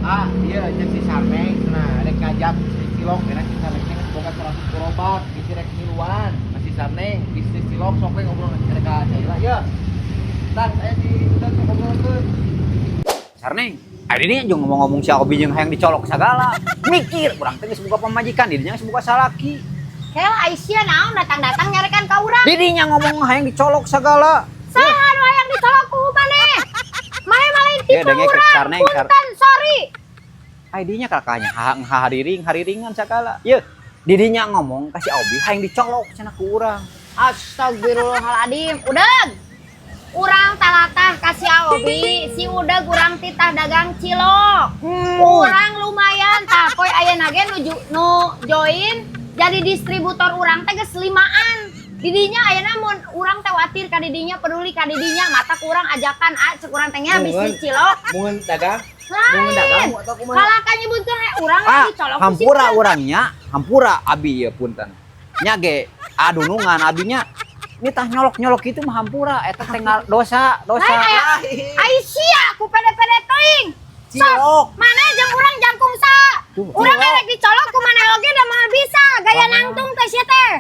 Ah, iya, cek si Sarneng cenah rek ngajak bisnis cilok, enak si Sarneng teh geus boga 100 gerobak, bisi rek miluan. Nah, si Sarneng bisnis cilok, sok we ngobrol rek ka Caila ya. Tang saya si udah sok ngobrolkeun. Sarneng, ari ini jeung ngomong-ngomong si Obi jeung hayang dicolok sagala. Mikir, urang teh geus boga pamajikan, didinya geus boga salaki. Kel, Aisyah naon datang-datang nyarekan ka urang? Didinya ngomong hayang dicolok sagala. Saha nu hayang dicolok ku maneh? Maneh malah Ya, tipe denge ke urang. Sarneng, Punten, sorry. Ai dinya kakaknya hariring hariringan sagala. Ye, didinya ngomong ka si Obi hayang dicolok cenah ku urang. Astagfirullahaladzim. Udeg. Urang talatah ka si Obi, si Udeg urang titah dagang cilok. Urang lumayan tah poe ayeuna ge nu join jadi distributor urang teh geus limaan. Didinya ayeuna mun urang teh watir ka didinya, peduli ka didinya, mata ku urang ajakan, ah, cek urang teh nya bisnis cilok. Mun dagang, mun dagang Lain. Atau kumaha? Kalahkan nyebutkeun he urang Ah, dicolok ku hampura si urangnya, hampura abi ya, punten. Nya ge adunungan abinya. Ini tah nyolok-nyolok itu mah hampura, eta teh dosa, dosa. Lain aya Aisyah ku pede-pede teuing. Sok, Cilok. Mana jeung urang jangkung sa? Tuh, Urang rek dicolok ku maneh oge da moal bisa, gaya nangtung teh sia teh.